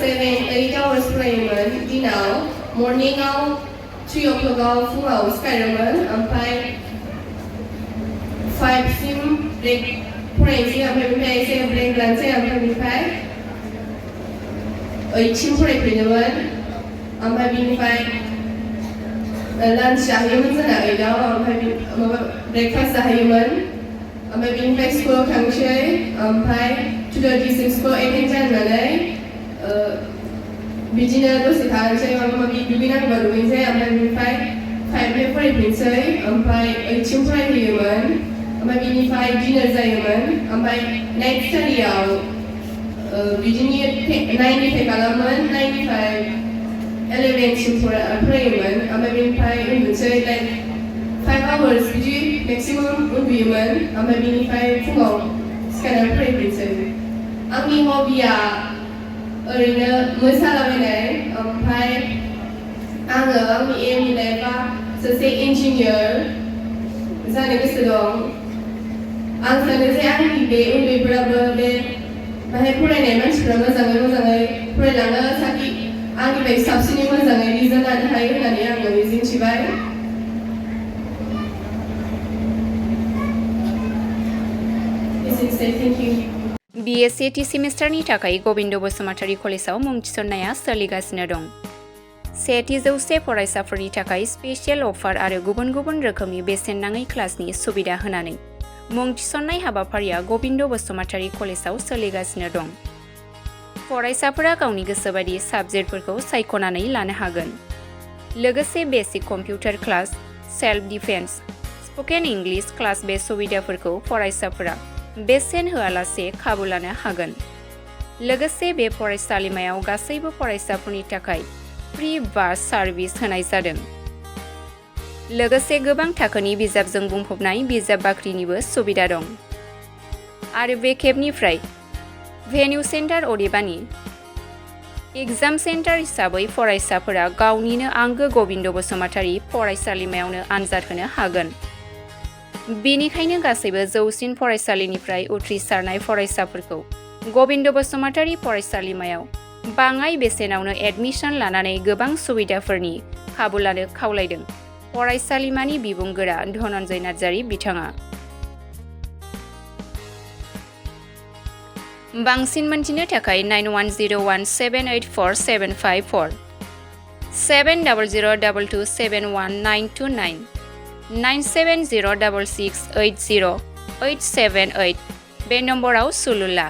7-8 hours फरायोमोन दिनाव मर्निंआव 3 o'clockआव फुङाव सिखारोमोन ओमफ्राय 5 सिम ब्रेक फरायनोसै ओमफ्राय बेनिफ्राय एसे ब्रेक लानोसै ओमफ्राय बेनिफ्राय 8 सिम फरायफिनोमोन ओमफ्राय बेनिफ्राय लान्च जाहैयोमोन जोंना 8आव ओमफ्राय माबा ब्रेकफास्ट जाहैयोमोन ओमफ्राय बेनिफ्राय स्कुलाव थांसै ओमफ्राय 2:30 सिम स्कुलाव एटेन्ड जानानै बिदिनो दसे थानोसै माबा माबि दुगैनांगौबा दुगैनोसै ओमफ्राय बेनिफ्राय 5निफ्राय फरायफिनसै ओमफ्राय 8 सिम फरायहैयोमोन ओमफ्राय बेनिफ्राय डिनार जायोमोन ओमफ्राय नाइट स्टाडियाव बिदिनो 9निफ्राय खालामोन 9निफ्राय 11 सिम फरायोमोन ओमफ्राय बेनिफ्राय उन्दुनोसै लाइक 5 hours बिदि मेक्सिमाम उन्दुयोमोन ओमफ्राय बेनिफ्राय फुङाव सिखारनानै फरायफिनसै आंनि हबिया ओरैनो मोसालाबायनाय ओमफ्राय आङो आंनि एमनि लाइफआ सासे इन्जिनियार जानो गोसो दं आं सानो जे आंनि बे उन्दैफोराबो बे बाहाय फरायनाय मानसिफ्रा मोजाङै फरायलाङो साखि आंनिफ्राय साबसिनै मोजाङै रिजाल्ट लानो हायो होननानै आङो मिजिंथिबाय BA सेथि सेमिस्टारनि थाखाय गबिन्द बसुमतारी कलेजाव मुं थिसननाया सोलिगासिनो दं। सेथि जौसे फरायसाफोरनि थाखाय स्पेशियेल अफार आरो गुबुन गुबुन रोखोमनि बेसेन नाङै क्लासनि सुबिदा होनानै मुं थिसननाय हाबाफारिया गबिन्द बसुमतारी कलेजाव सोलिगासिनो दं। फरायसाफोरा गावनि गोसोबायदि साबजेक्टफोरखौ सायख'नानै लानो हागोन। लोगोसे basic computer class, self defence, spoken English class बे सुबिदाफोरखौ फरायसाफोरा बेसेन होआलासे खाबु लानो हागोन। लोगोसे बे फरायसालिमायाव गासैबो फरायसाफोरनि थाखाय फ्रि बास सार्भिस होनाय जादों। लोगोसे गोबां थाखोनि बिजाबजों बुंफबनाय बिजाब बाख्रिनिबो सुबिदा दं। आरो बे खेबनिफ्राय भेन्यु सेन्टार अदेबानि एग्जाम सेन्टार हिसाबै फरायसाफोरा गावनिनो आंगो गबिन्द बसुमतारी फरायसालिमायावनो आनजाद होनो हागोन। बेनिखायनो गासैबो जौसिन फरायसालिनिफ्राय उथ्रिसारनाय फरायसाफोरखौ गबिन्द बसुमतारी फरायसालिमायाव बाङाय बेसेनावनो एडमिसन लानानै गोबां सुबिदाफोरनि खाबु लानो खावलायदों फरायसालिमानि बिबुंगोरा धनन्जय नार्जारी बिथाङा। बांसिन मोनथिनो थाखाय 9101784754 7002271929 9706680878 बे नम्बराव सुलु ला।